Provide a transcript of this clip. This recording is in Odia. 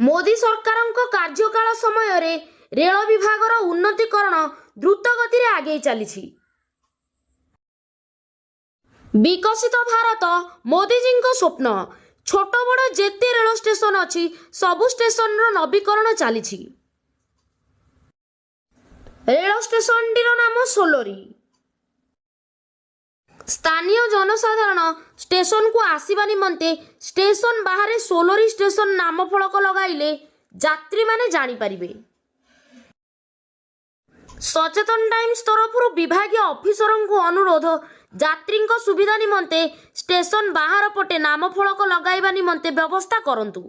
ମୋଦି ସରକାରଙ୍କ କାର୍ଯ୍ୟକାଳ ସମୟରେ ରେଳ ବିଭାଗର ଉନ୍ନତିକରଣ ଦ୍ରୁତ ଗତିରେ ଆଗେଇ ଚାଲିଛି। ବିକଶିତ ଭାରତ ମୋଦିଜୀଙ୍କ ସ୍ୱପ୍ନ। ଛୋଟ ବଡ଼ ଯେତେ ରେଳ ଷ୍ଟେସନ ଅଛି, ସବୁ ଷ୍ଟେସନର ନବୀକରଣ ଚାଲିଛି। ରେଳ ଷ୍ଟେସନଟିର ନାମ ସୋଲୋରୀ। ସ୍ଥାନୀୟ ଜନସାଧାରଣ ଷ୍ଟେସନକୁ ଆସିବା ନିମନ୍ତେ ଷ୍ଟେସନ ବାହାରେ ସୋଲୋରୀ ଷ୍ଟେସନ ନାମ ଫଳକ ଲଗାଇଲେ ଯାତ୍ରୀମାନେ ଜାଣିପାରିବେ। ସଚେତନ ଟାଇମ୍ସ ତରଫରୁ ବିଭାଗୀୟ ଅଫିସରଙ୍କୁ ଅନୁରୋଧ, ଯାତ୍ରୀଙ୍କ ସୁବିଧା ନିମନ୍ତେ ଷ୍ଟେସନ ବାହାର ପଟେ ନାମ ଫଳକ ଲଗାଇବା ନିମନ୍ତେ ବ୍ୟବସ୍ଥା କରନ୍ତୁ।